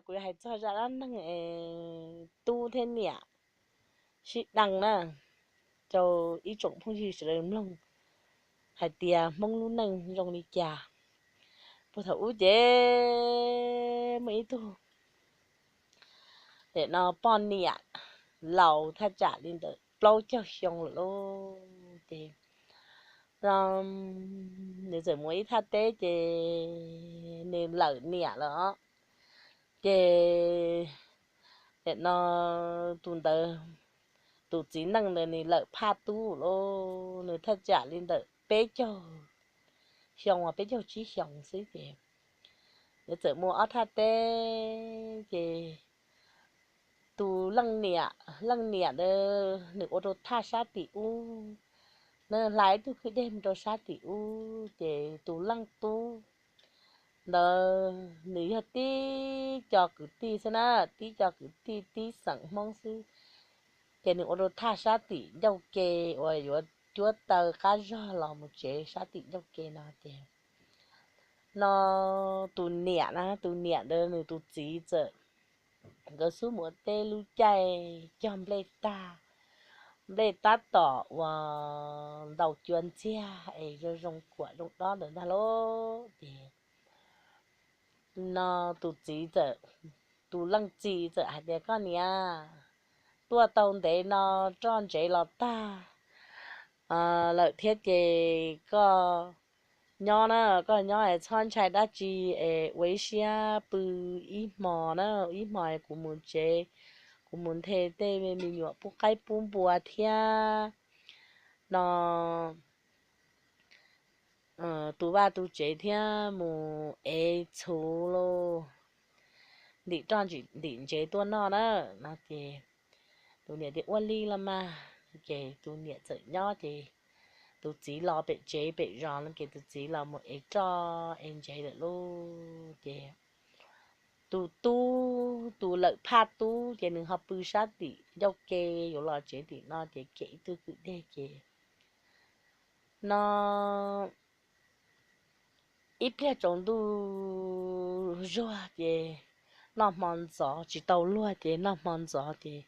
kuv hais txog zaj dab neeg es tub thiab niam sib deev na, rau ib tsoom phooj ywg sawv daws mloog hais tias Hmoob lub neej zoo li cas. Puag thaum ub ces muaj ib tug, nim no poj niam laus thaj tsam li ntawm plaub caug xyoo lawm lauj, ces nws txawm mus ib thaj teb ces nws lawm niam lawm os. Ces nim no tus ntawd, tus txiv neej ntawd nws lawm phaj tub lawm, nws thaj tsam li ntawm peb caug xyoo uas peb caug tsib xyoos xwb ces nws txawm mus ob thaj teb ces tus leej niam, leej niam ntawd nws ua rau thaj sab tim ub, nws hla ib tug kwj deg mus rau sab tim ub ces tus leej tub ntawd nws yog tib co kwv tij xwb na, tib co kwv tij tib xeem Hmoob xwb, ces nws ua rau thaj sab tim ncauj ke uas yuav cuab taw qab zog los mus tsev sab tim ncauj ke no ces no tus niam na, tus niam ntawd nws tus txiv txawm, nkawd xub mus ua teb lub caij cog nplej tag, nplej tab tom uas ntaus cua ntxiag es zoo zoo kuam zoo dob ntawd ntag lauj ces no tus txiv txawm, tus leej txiv txawm hais tias koj niam, tuaj tau ntev no roj ntsev los tag lawm thiab ces koj nyob na, koj nyob es txhob ntshai dab tsi es ua ib siab pw ib hmo na, ib hmo kuv mus tsev, kuv mus nthe tej me nyuam pub qaib pub npua thiab no tu vaj tu tsev thiab mus ev txhuv lauj, ntim roj ntim ntsev tuaj noj na no ces tus niam tias ua li los mas, ces tus niam txawm nyob ces tus txiv los pem tsev pem zos no ces tus txiv los mus ev roj ev ntsev lawm lauj ces tus tub, tus lawm phaj tub ces nws ho pw sab tim ncauj ke, yuav los tsev tim no ces kem ib tug kwj deg ces no ib pliag tsaus ntuj zuag ces noj hmo ntxov tsis tau luag ces noj hmo ntxov ces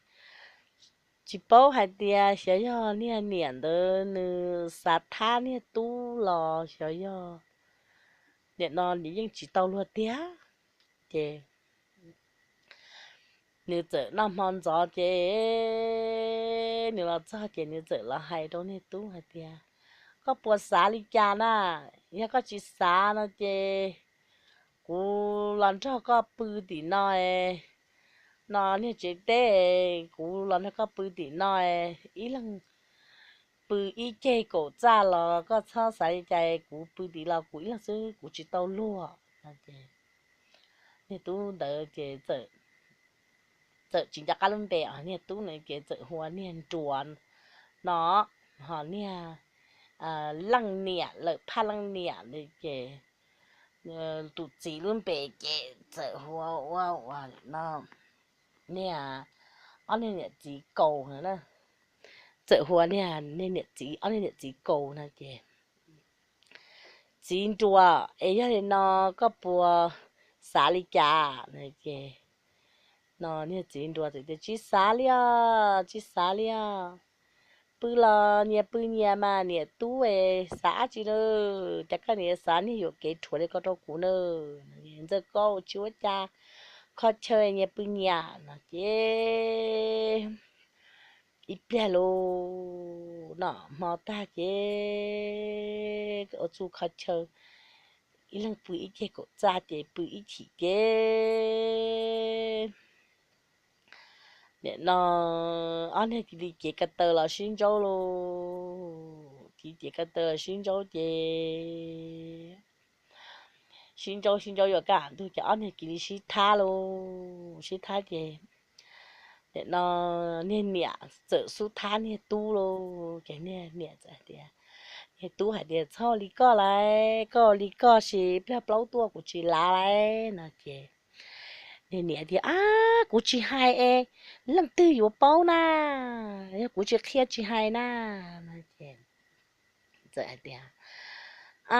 tsis paub hais tias xyov yog niag niam ntawd nws xav thab niag tub los xyov yog, nim no nws yeej tsis tau luag tiag ces nws txawm noj hmo ntxov ces nws los txog ces nws txawm los hais rau niag tub hais tias koj puas xav li cas na, yog koj tsis xav no ces kuv los nrog koj pw tim no no niag tsev teb, kuv los nrog koj pw tim no ib leeg pw ib ceg kaum txaj los koj txhob xav li cas, kuv pw tim los kuv ib leeg xwb kuv tsis tau luag no ces niag tub ntawd ces txawm tsis nco qab lub npe os, niag tub na ces txawm hu ua niag Nruas no, ho niag leej niam lawm phaj leej niam ntawd ces tus txiv lub npe ces txawm hu ua ua no niag ob niag niam txiv kaus no na, txawm hu ua niag niam txiv, ob niag niam txiv kaus no ces txiv Nruas es yog li no koj puas xav li cas no ces no niag txiv Nruas txawm tias tsis xav li os, tsis xav li os, pw los nyias pw nyias mas niam tub es xav dab tsi na, cas koj niam xav niag yuam kev rhuav li ko rau kuv na, ntxawm koj tsis ua cas, kho chaw nyias pw nyias no ces ib pliag lus noj hmo tag ces ua txuj kho chaw, ib leeg pw ib ceg kaum txaj ces pw ib chim ces nim no ob niag cia li cev ko taw los sib ntsaub lauj, cia li cev ko taw los sib ntsaub ces sib ntsaub sib ntsaub yuav kaj ntug ces ob niag cia li sib thab lauj, sib thab ces nim no niag niam txawm xub thab niag tub lauj, ces niag niam txawm hais tias, niag tub hais tias txhob li koj lauj, koj li koj sis pliag plaub tuaj kuv tsis lav lauj no ces niag niam tias ab kuv tsis hais es leej twg yuav paub na, yog kuv tsis qhia tsis hais na no ces txawm hais tias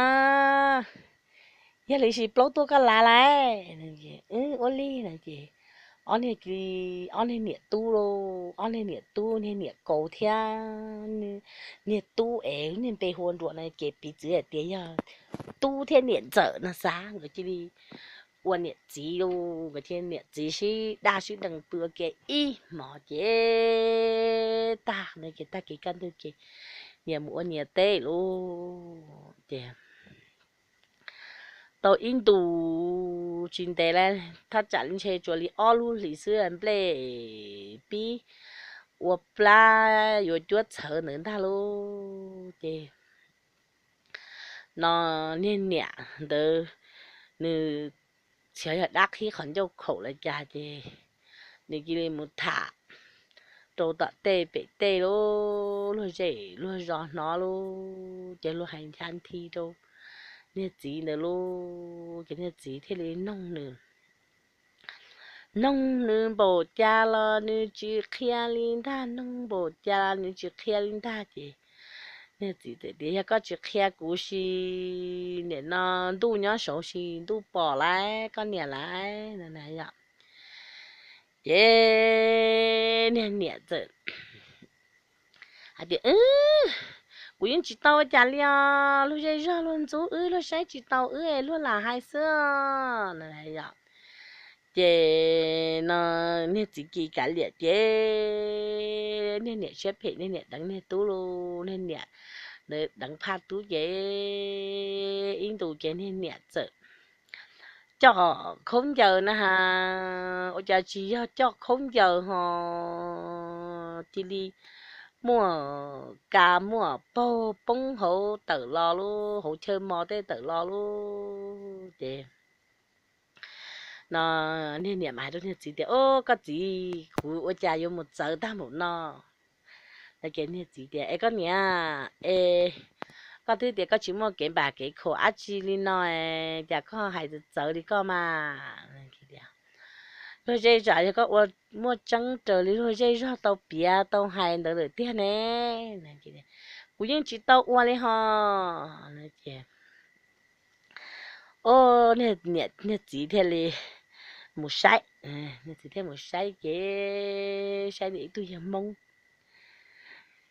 ab Yog li sis plaub tuaj koj lav lais. Ua li no ces ob niag, ob niag niam tub lauj, ob niag niam tub, niag niam kaus thiab niag tub es niag npe hu ua Nruas no ces piv txwv hais tias yog tub thiab niam ntxawm no xav, nkawd cia li ua niam txiv lauj. Nkawd thiaj niam txiv sib daj sib deev pw ua ke ib hmos ces tag no ces tag kis kaj ntug ces nyias mus ua nyias teb lauj. Ces tau ib ntus tsis ntev li, thaj tsam li ntshe tsuas li ob lub hlis xwb nplej pib ua plab yuav cuab txhawv ntawd ntag lauj. Ces no niag niam ntawd nws txhia yog dab qhib qhov ncauj khaum los cas ces nws cia li mus tham rau tom tej pem tej lauj, luag zej luag zos hnov lauj, ces luag hais ncha nthi rau niag txiv ntawd lauj, ces niag txiv thiaj li noog nws. Noog nws npaum cas los nws tsis qhia li ntag, noog npaum cas los nws tsis qhia li ntag ces niag txiv txawm tias yog koj tsis qhia kuv sis nim no ntuj nyob saud sis ntuj pom lawm koj niam lawm no na yom. Ces niag niam txawm hais tias kuv yeej tsis tau ua cas li os, luag zej zog luag ntxub wb, luag saib tsis taus wb es luag lam hais xwb no yom. Ces no niag txiv kis kav liam ces niag niam siab phem, niag niam deev niag tub lauj, niag niam ntawd deev phaj tub ces ib ntus ces niag niam txawm coj khaub ncaws na has, ua cas tsis yog coj khaub ncaws ho cia li muaj ka muaj paug poob hauv tawm los lauj, hauv chaw mos tej tawm los lauj. Ces no niag niam mas hais rau niag txiv tias, Au, koj txiv, kuv ua cas yuav mus txawv tag npaum no? Ces niag txiv tias, Es koj niam, es koj twb tias koj tsis muaj kev npam kev khuam dab tsi li no, cas koj hais txawv txawv li koj mas? Luag zej zos yog koj ua muaj tseeb raws li luag zej zog tau piav tau hais ntawd lawm tiag ne. Kuv yeej tsis tau ua li ho. Ces niag txiv thiaj li mus saib, niag txiv thiaj mus saib ces saib ib tug yawg Hmoob.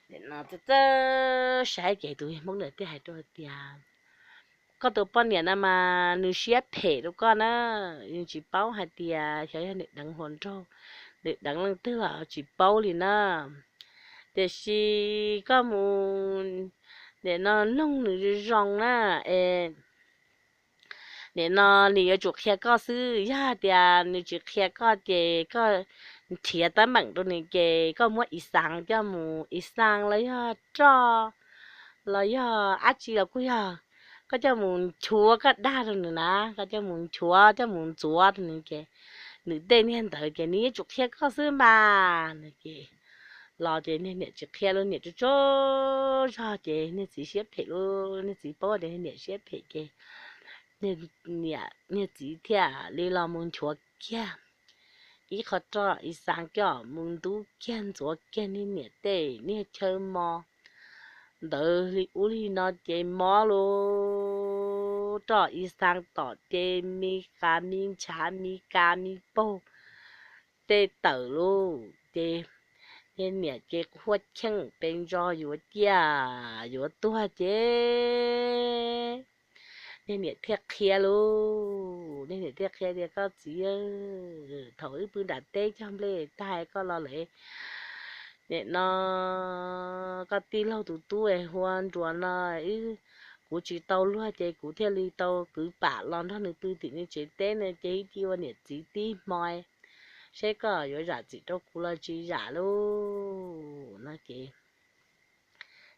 Txawm saib ces tus yawg Hmoob ntawd thiaj hais rau hais tias, Koj tus poj niam no mas nws siab phem rau koj na, nws tsis paub hais tias xyov yog nws deev hluas nraug, nws deev leej twg los tsis paub li na. Tiam sis koj mus nim no noog nws zoo zoo na, es nim no nws yuav tsum qhia koj xwb. Yog hais tias nws tsis qhia koj ces koj nrhiav teeb meem rau nws ces koj muab ib xaas coj mus, ib xaas los yog roj los yog dab tsi los kuj yog, koj coj mus nchuav koj dag rau nws na, koj coj mus nchuav coj mus ntxuav rau nws ces nws tej niag ntawd ces nws yuav tsum qhia koj xwb mas no ces los ces niag niam tsis qhia lauj, niam tsuj tsuj zog ces niag txiv siab phem lauj, niag txiv paub tias niag niam siab phem ces niag txiv thiaj li los mus nchuav kiag ib qho roj ib xaas coj mus ntub kiag ntxuav kiag niag niam tej niag chaw mos ntawd li ub li no ces mob lauj, roj ib xaas tom ces me qas me ntshav me ka me paug tej tawm lauj. Ces niag niam ces quaj cheej pes ntso yuav ciaj yuav tuag ces niag niam thiaj qhia lauj, niag niam thiaj qhia tias, Koj txiv, thaum wb pw nram teb cog nplej tag koj los lawm, nim no koj tij laug tus tub hu ua Nruas no, kuv tsis tau luag ces kuv thiaj li tau kwv pam los nrog nws pw tim nws tsev teb no ces wb cia ua niam txiv tib hmo, seb koj yuav zam txim rau kuv los tsis zam lauj no ces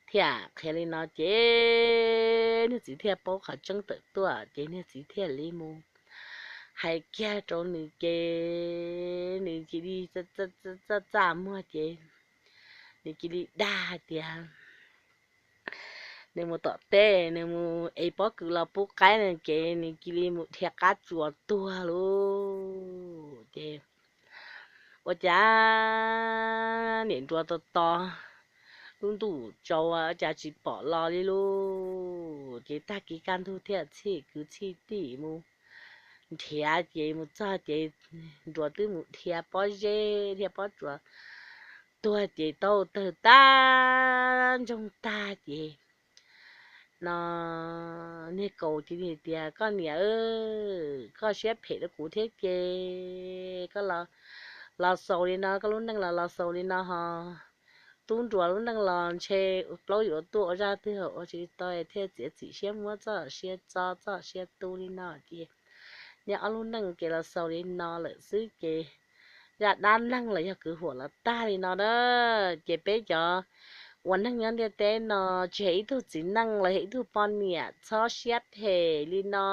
thiaj qhia li no ces niag txiv thiaj paub qhov tseeb tawm tuaj ces niag txiv thiaj li mus hais kiag rau nws ces nws cia li txaj txaj muag ces nws cia li dag hais tias nws mus tom teb, nws mus ev pob kws los pub qaib no ces nws cia li mus dhia qab tsuas tuag lauj. Ces ua cas niam Nruas tos tos lub ntuj tsaus ua cas tsis pom los li lauj. Ces tag kis kaj ntug thiaj txhij kwv txhij tij mus nrhiav, ces mus txog ces nruas twb mus dhia pob zeb dhia pob tsuas tuag ces tau tawg tag ntsoog tag ces no niag kaus ces tias, Koj niam, koj siab phem rau kuv thiab ces koj los xaus li no, koj lub neej los los xaus li no ho tub nruas lub neej los ntshe plaub yuav tuaj ua zaj twg ua tsis tau thiaj txiav txim siab muab txoj sia txo txoj sia tu li no ces niag ob lub neej ces los xaus li no lawm xwb ces zaj dab neeg los yog kwv huam los tag li no na. Ces peb cov ua neeg nyob ntiaj teb no tsis hais ib tug txiv neej los yog ib tug poj niam txhob siab phem li no,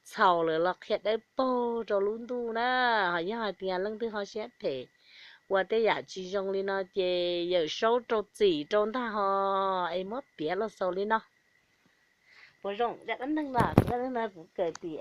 txhaum lawm los qhia dawb paug rau lub ntuj na. Ho yog hais tias leej twg ho siab phem ua tej yam tsis zoo li no ces yawm saub rau txim rau ntag ho es muab piav los xaus li no. Puas zoo zaj dab neeg no? Zaj dab neeg no kuv kawm tim